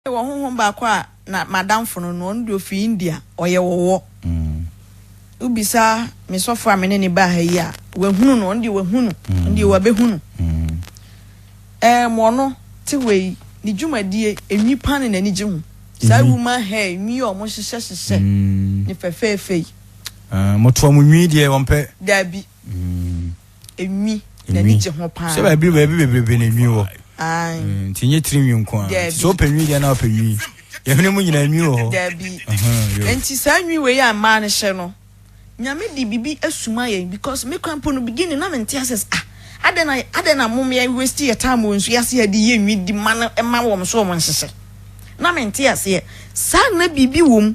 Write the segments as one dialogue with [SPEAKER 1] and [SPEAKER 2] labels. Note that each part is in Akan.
[SPEAKER 1] Wɔ honhom baako a na m'adamfo no no, ɔno deɛ ɔfiri India, ɔyɛ wɔwɔ. Wobisa me sɔfo a me ne ne baa ha yi a, wahunu no, ɔno deɛ wahu no, ɔno deɛ wabɛhu no. Ɛɛm, ɔno te hɔ yi, ne dwumadie, enwi pa ne n'ani gye ho. Saa human hair, nwi a wɔhyehyɛ hyehyɛ ne fɛfɛɛfɛ yi.
[SPEAKER 2] Ah, motoa mo nwi deɛ wɔmpɛ.
[SPEAKER 1] Dabi. Enwi, n'ani gye ho paa.
[SPEAKER 2] Sɛ baabi baabi bebrebe na enwi wɔ.
[SPEAKER 1] Ae.
[SPEAKER 2] Nti nye tiri nwi nko a. Sɛ wopɛ nwi deɛ na wopɛ nwi. Yɛhwene mu nyinaa nwi wɔ hɔ.
[SPEAKER 1] Dabi. Nti saa nwi wei a mmaa no hyɛ no, Nyame de biribi asuma yɛn because me koraa mpo no beginning na mente aseɛ sɛ ah adɛn na adɛn na mom yɛ waste yɛ time wɔ nsuo ase ha de yɛ nwi de ma no ma wɔn so wɔn nhyehyɛ. Na mente aseɛ. Saa na biribi wɔ mu.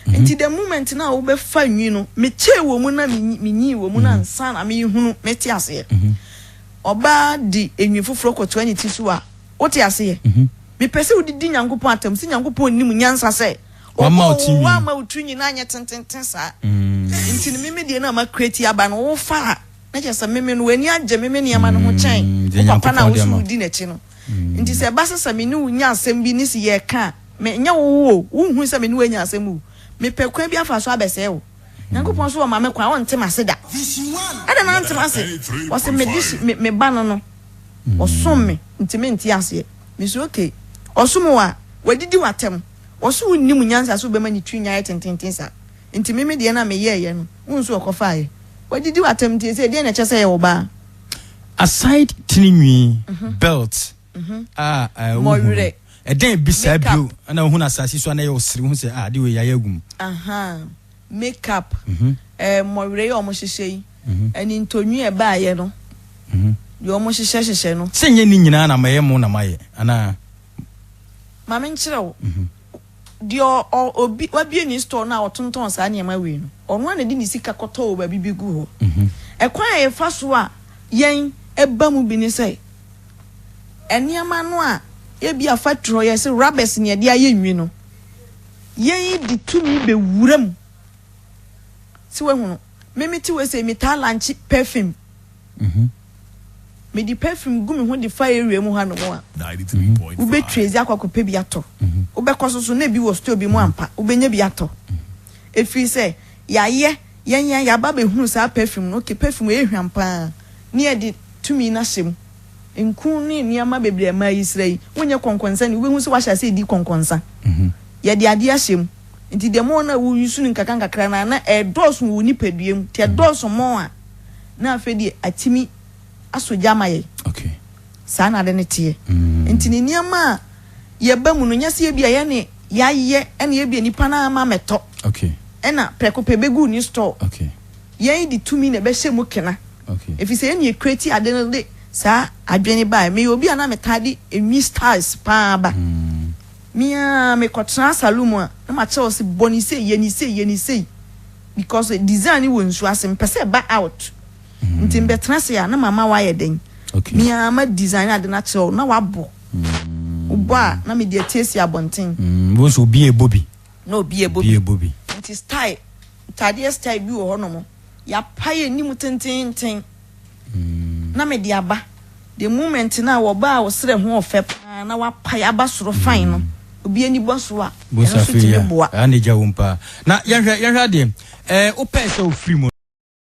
[SPEAKER 1] Nti the moment na wobɛfa nwi no, mekyɛɛ wɔ mu na menyii wɔ mu na ansa na mehunu mete aseɛ. Ɔbaa de enwi foforɔ kɔtoa ne ti so a, wote aseɛ? Mepɛ sɛ wode di Nyankopɔn atam sɛ Nyankopɔn nim nyansa sɛ
[SPEAKER 2] Wama wo ti nwi.
[SPEAKER 1] Wama wo tiri nwi no anyɛ tententen saa. Nti no meme deɛ no a ma create aba no wofa a na kyerɛ sɛ meme no w'ani agye meme nneɛma no ho kyɛn wo papa no a wo so wodi n'akyi no. Nti sɛ ɛba sɛ sɛ me ne wo nya asɛm bi ne sɛ yɛreka a, me nyɛ wo wo o, wonhu sɛ me ne wo anya asɛm o. Mepɛ kwan bi afa so abɛsɛe wo. Nyankopɔn nso ɔma me kwan, ɔnte m'ase da. Adɛn na ɔnte m'ase? Ɔse me de me, me ba no no, ɔsom me, nti mente aseɛ. Me se okay, ɔsom wo a, wadidi w'atɛm. Ɔse wonnim nyansa sɛ wobɛma ne tiri nwi ayɛ tententen saa. Nti me me deɛ no a meyɛɛyɛ no, wohu sɛ ɔkɔfaeɛ. Wadidi w'atɛm nti ɛsei deɛn na ɛkyerɛ sɛ ɛyɛ wo ba?
[SPEAKER 2] Aside tiri nwi, belt, a wohu no, ɛdɛn bi saa bio na wohu no asase so a na ɛyɛ wo sere, wohu sɛ ah, ade wei yɛayɛ agu mu?
[SPEAKER 1] Ahaa, make up, mmɔwerɛ yi a wɔhyehyɛ yi, ɛne ntɔnwi a ɛbaeɛ no, deɛ wɔhyehyɛ hyehyɛ no.
[SPEAKER 2] Sɛ nyɛ ne nyinaa na mɛyɛ mo na mayɛ anaa?
[SPEAKER 1] Ma menkyerɛ wo, deɛ obi wabue ne store no a ɔtontɔn saa nneɛma wei no, ɔno ara na ɛde ne sika kɔtɔ wɔ baabi bi gu hɔ. Ɛkwan a yɛfa so a yɛn ɛba mu bi ne sɛ, nneɛma no a ebia factory hɔ yɛse rubbers na yɛde ayɛ nwi no, yɛn de tumi bɛwura mu. Sɛ wahu no, me mete wei sei, metaa lanche perfume. Mede perfume gu me ho de fa area mu hanom a, wobɛtrace akɔ akɔpɛ bi atɔ. Wobɛkɔ so so na ebi wɔ store bi mu ampa, wobɛnya bi atɔ. Ɛfiri sɛ yɛayɛ, yɛn yɛn yɛaba abɛhunu saa perfume no, okay, perfume ɛyɛ hwam paa, ne yɛde tumi no ahyɛ mu. Nku ne nneɛma bebree a mmaa yi sra yi, wonyɛ kɔnkɔnsa ni, wobɛhu sɛ woahyɛ aseɛ redi kɔnkɔnsa. Yɛde adeɛ ahyɛ mu. Nti the more no a wo use no nkakra nkakra no a, na ɛredɔɔso wɔ wo nipadua mu. Nti ɛdɔɔso more a, na afei deɛ atumi asɔ gya ama yɛn.
[SPEAKER 2] Okay.
[SPEAKER 1] Saa na ade no teɛ. Nti ne nneɛma a yɛba mu no, nyɛ sɛ ebia yɛne yɛayɛ ɛna ebia nipa no ama mɛtɔ.
[SPEAKER 2] Okay.
[SPEAKER 1] Ɛna prɛko pɛ bɛgu ne store.
[SPEAKER 2] Okay.
[SPEAKER 1] Yɛn de tumi na ɛbɛhyɛ mu kena.
[SPEAKER 2] Okay.
[SPEAKER 1] Ɛfiri sɛ yɛn na yɛcreate ade no de saa adwene baeɛ. Meyɛ obi a na metaa de nwi styles paa ba. Me ara mekɔtena saloon mu a, na makyerɛ wo sɛ bɔ ne sei, yɛ ne sei, yɛ ne sei. Because design no wɔ nsuo ase, mepɛ sɛ ɛba out. Nti mebɛtena ase a, na mama woayɛ dɛn?
[SPEAKER 2] Okay.
[SPEAKER 1] Me ara ma design ade no akyerɛ wo, na wabɔ. Wobɔ a, na mede atiesie abɔnten.
[SPEAKER 2] Wohu sɛ obi ɛbɔ bi.
[SPEAKER 1] Na obi ɛbɔ
[SPEAKER 2] bi. Obi ɛbɔ bi.
[SPEAKER 1] Nti style, ntaadeɛ style bi wɔ hɔnom, yɛapae anim tenteenten. Na mede aba. The moment no a wɔbaa wo serɛ ho ɔfɛ paa na wapae aba soro fine no, obi ani bɔ so a, ɛno nso tumi boa.
[SPEAKER 2] Ɛha na egya wom paa. Na yɛnhwɛ, yɛnhwɛ adeɛ. Ɛɛ, wopɛɛ sɛ wofiri mu.